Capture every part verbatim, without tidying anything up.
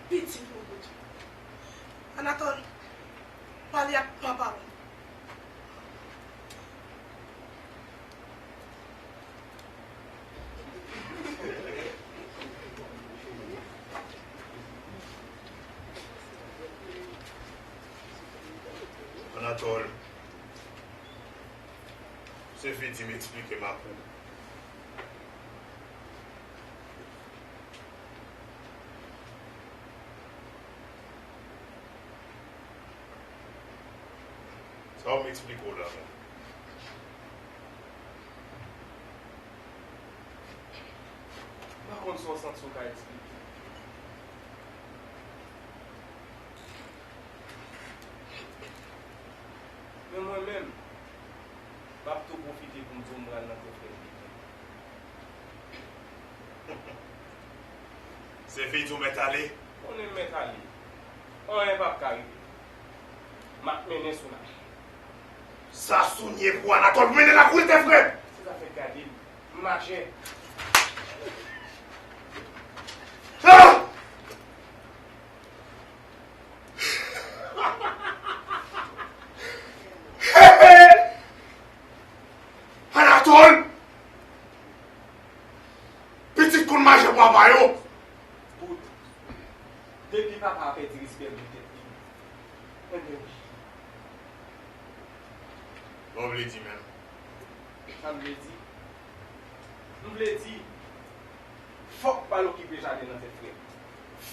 Pitit mwen, Bout. Anatòl, pale ak papa w. Anatòl, se fiti m eksplike m ak ou. Sa w m eksplike w la, non? M pa konn sa w santi w ka eksplike. Men mwen menm, m ap tou pwofite pou m di w m pral nan tèt frè m. Se fi di w mèt ale? Konnen m mèt ale. Anyen p ap ka rive. M ap mennen sou la. Sa sounye pou Anatòl pou mennen lakouri tè frè m. Se zafè gade m. M mache. Ah! Anatòl! Pitit konn mache papa yo! Bout. Depi papa a pèdi respè l pou tèt li, enben wi. Sa w vle di menm? Sa m vle di? M vle di, fòk m al okipe jaden nan tèt frè m.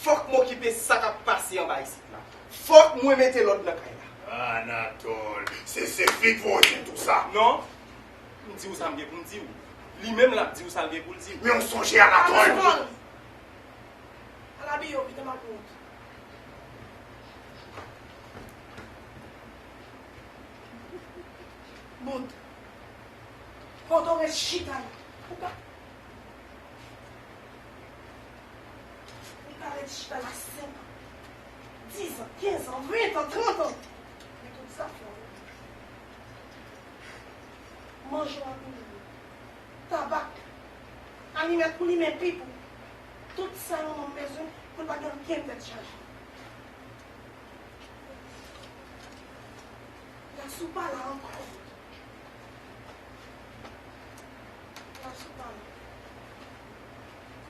Fòk m okipe sa k ap pase anba isit la. Fòk mwen mete lòd nan kay la. Anatòl, se, se fi k voye tou sa. Non. M di w sa m gen pou m di w. Li menm l ap di w sa l gen pou l di w. Men w sonje Anatòl. Anatòl! Al abiye w, pita m ap wont. Bout. Kote w ret chita la? Ou ka, ou ka ret chita la senk an, diz an, kenz an, ven an, trant an. Men tout zafè w yo. Manje w ap mouri. Tabak, alimèt pou limen pip ou. Tout sa yon nonm bezwen pou l pa gen okenn tèt chaje. Gras ou pa la ankò. Gras ou pa la.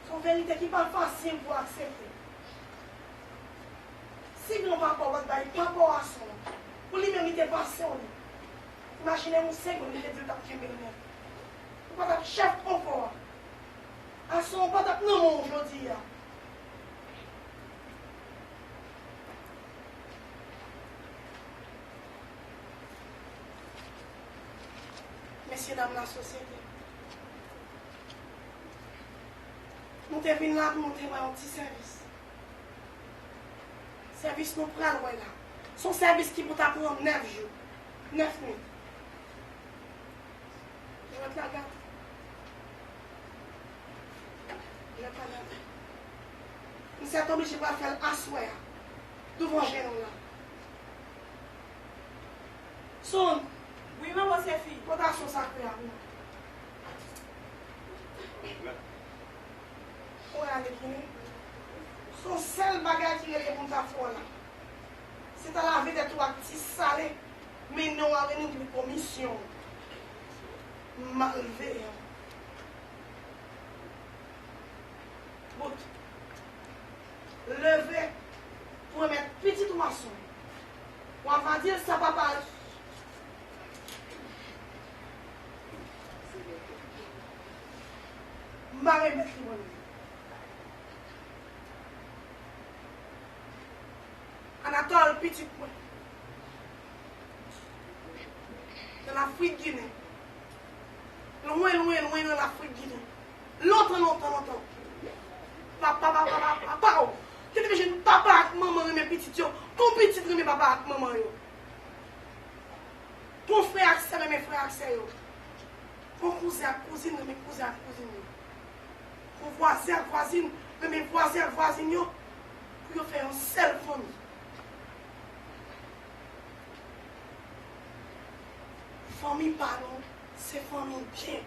Se yon verite ki pa fasil pou aksepte. Si granpapa w pa t bay papa w ason an, pou li menm li te pase w li. Imajine yon segonn li te di l t ap kenbe l nèt. Ou pa t ap chèf ankò a. Ason an pa t ap nan men w jodi a. Mesyedam lasosyete, nou te vin la pou nou te ba yon ti sèvis. Sèvis nou pral wè la, se yon sèvis ki pou ta pran nèf jou, nèf nwit. Jwèt la gate. Jwèt la gate. M sètoblije pral fè l aswè a, douvan je nou la. Son. Wi, manman Sefi. Pote ason sakre a pou mwen. Ou ale kine. Se yon sèl bagay ki rele pou m ta fè w la. Se ta lave tèt ou ak ti sale, men non w a renouvle komisyon. Malveyan. Bout. Leve pou remèt pitit ou ason. W a va di l sa papa. M a remèt li mwen menm. Anatòl, pitit mwen. Nan Lafrik Ginen. Lwen, lwen, lwen nan Lafrik Ginen. Lontan, lontan, lontan. Papa, papa, papa, papa w. Te dwe jwenn papa ak manman renmen pitit yo. Kon pitit renmen papa ak manman yo. Kon frè ak sè renmen frè ak sè yo. Kon kouzen ak kouzin renmen kouzen ak kouzin yo. Pou vwazen ak vwazin, renmen vwazen ak vwazin yo, pou yo fè yon sèl fanmi. Fanmi pa nou, se fanmi byen.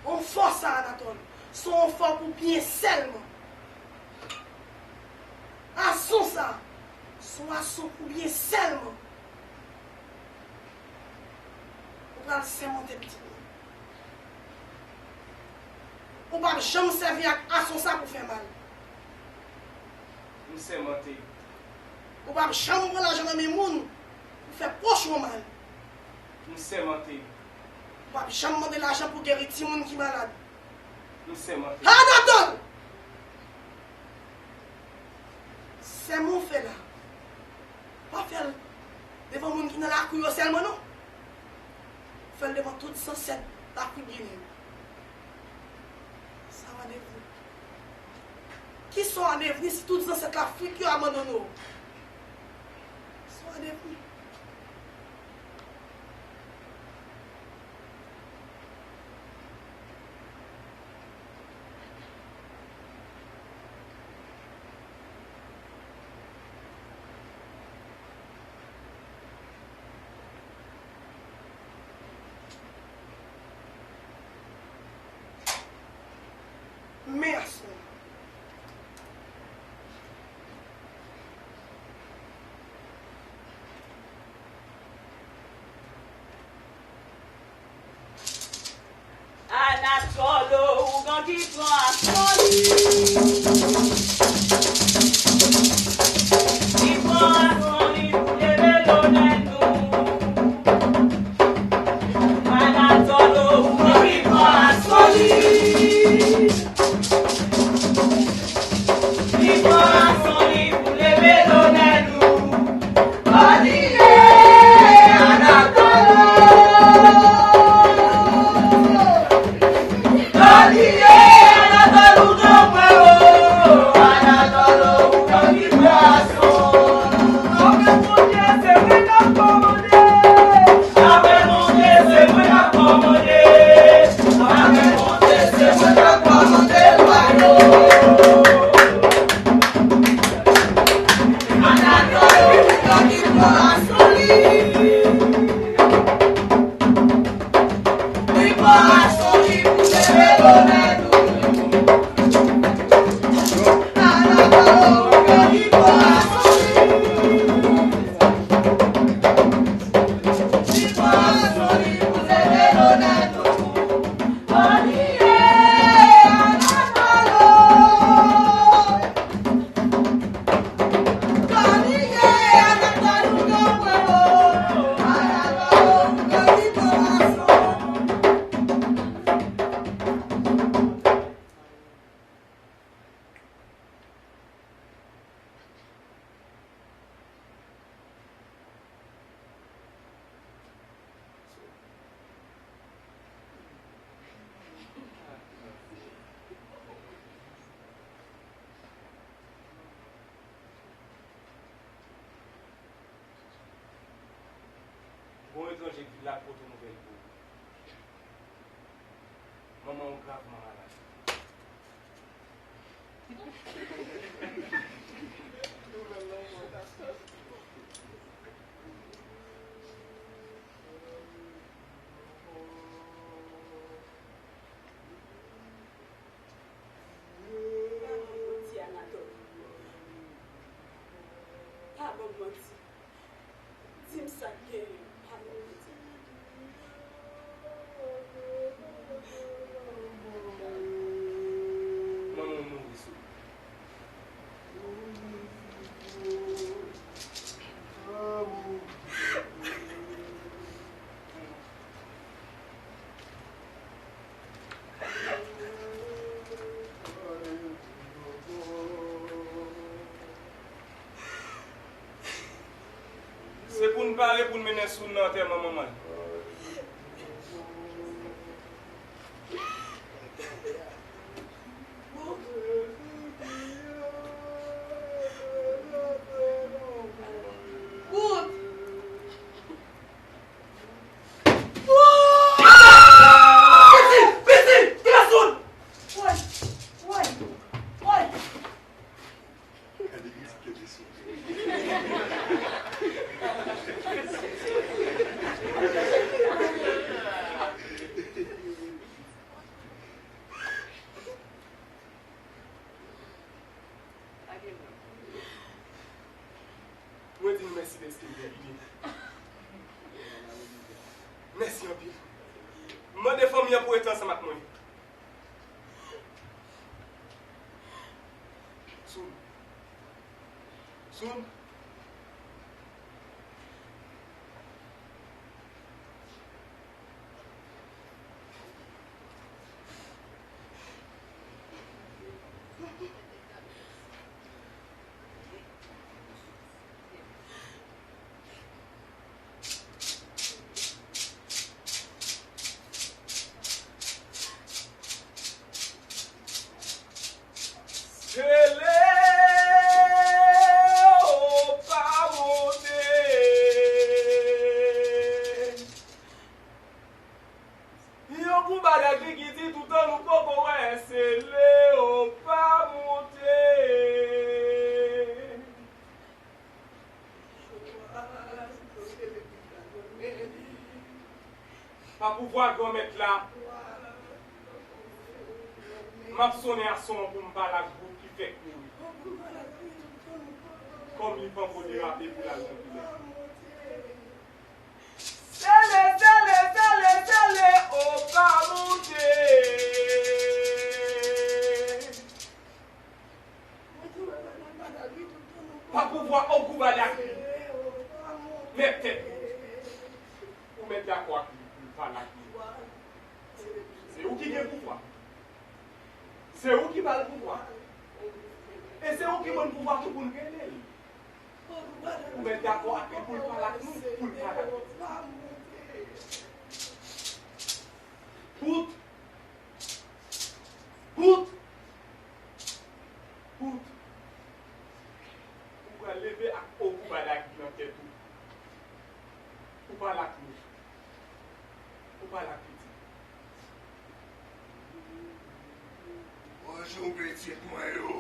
On fò sa, Anatòl, se on fò pou byen sèlman. Swason sa, swason oubyen sèlman, ou pral sèmante pitit mwen. Ou p ap janm sèvi ak ason sa pou fè mal. M sèmante. Ou p ap janm pran lajan nan men moun pou fè pwòch ou mal. M sèmante. Ou p ap janm mande lajan pou geri timoun ki malad. M sèmante. Anatòl! Sèman w fè la, pa fè l devan moun ki nan lakou yo sèlman non. Fè l devan tout zansèt Lafrik Ginen. Sa w a devni? Kisa w a devni si tout zansèt Lafrik yo abandone w? Kisa w a devni? Men ason. Anatòl, ougan ki pran ason li. Li pran ason li pou leve lonè nou. Anatòl, ougan ki pran ason li. Li pran ason li pou leve lonè nou. Olivier Anatole. Olivier Anatole, ou gran frè o. Anatole, ou gran li pran ason. Apre Bondye, se mwen k ap kòmande. Apre Bondye, se mwen k ap kòmande. Apre Bondye, se mwen k ap kòmande lwa yo. Anatòl, ou pran ki pran ason li. Li pran ason li pou leve lonè nou. Anatòl, ou pran ki pran ason li. Gon etranje ki vin la pote yon nouvèl pou ou. Manman w gravman malad. Pa ban m manti, Anatòl. Pa ban m manti. Di m sa k genyen, pa ban m manti. Manman w mouri sou. Se pou n pale, pou n mennen sou nan antèman manman l. Piti! Piti! Ti gason! Woy! Woy! Woy! Gade mizik yo te sou. Mèsi anpil. M mande fanmi an pou rete ansanm ak mwen. Soun. Soun. Sele, o pa monte. Yon gwo bagay ki di toutan nou poko wè, sele, o pa monte. Pa pouvwa Granmèt la, m ap sonnen a son an pou m pale ak gwoup ki fèk mouri. Kòm li panko derape pou l al nan vilaj. Sele, sele, sele, sele, o pa monte. Pa pouvwa Ogou Badagri. Mèt tèt ou. Ou mèt dakò ak li pou l pale ak nou. Se ou ki gen pouvwa. Se ou ki ba l pouvwa. E se ou ki ban n pouvwa tou pou n rele l. Ou mèt dakò ak li pou l pale ak nou, pou l pale ak nou. Bout! Bout! Bout! Ou pral leve ak Ogou Badagri nan tèt ou. Ou pale ak nou. Ou pale ak pitit. Bonjou, pitit mwen yo.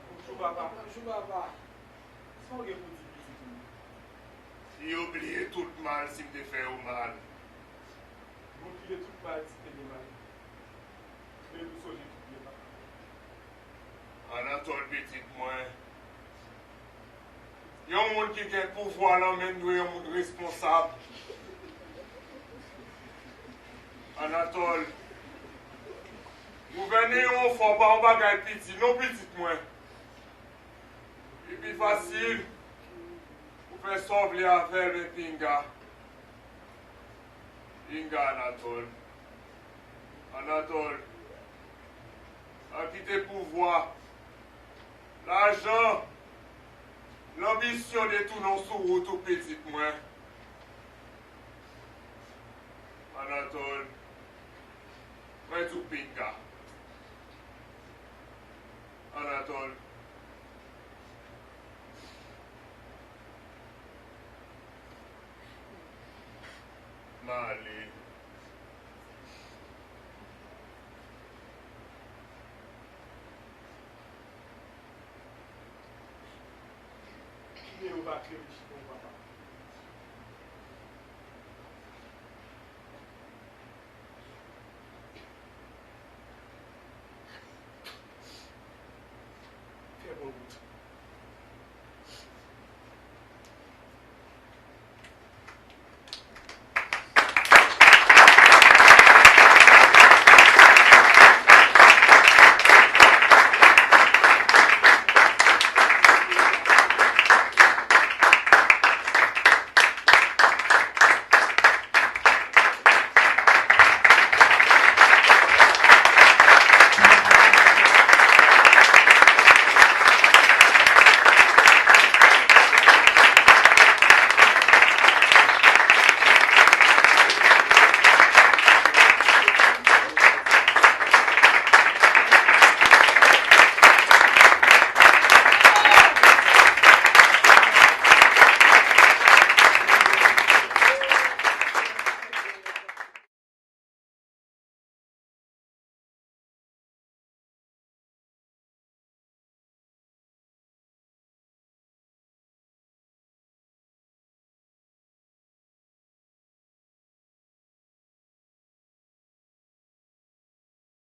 Bonjou, papa. Bonjou, papa. Sa w gen pou di pitit ou yo? Si yo bliye tout mal, si m te fè yo mal. Moun ki te tout mal, si te gen mal. Men nou sonje tout byen, papa. Anatòl, pitit mwen. Yon moun ki gen pouvwa nan men l dwe yon moun responsab. Anatòl, gouvène yon fò pa yon bagay piti, non, pitit mwen. Li pi fasil pou fè sa w vle avè l, men pinga. Pinga, Anatòl. Anatòl, pa kite pouvwa, lajan, lanbisyon detounen w sou wout ou, pitit mwen. Anatòl, mwen di w pinga. Anatòl. M ale. Kite yo pa klere chita w, papa.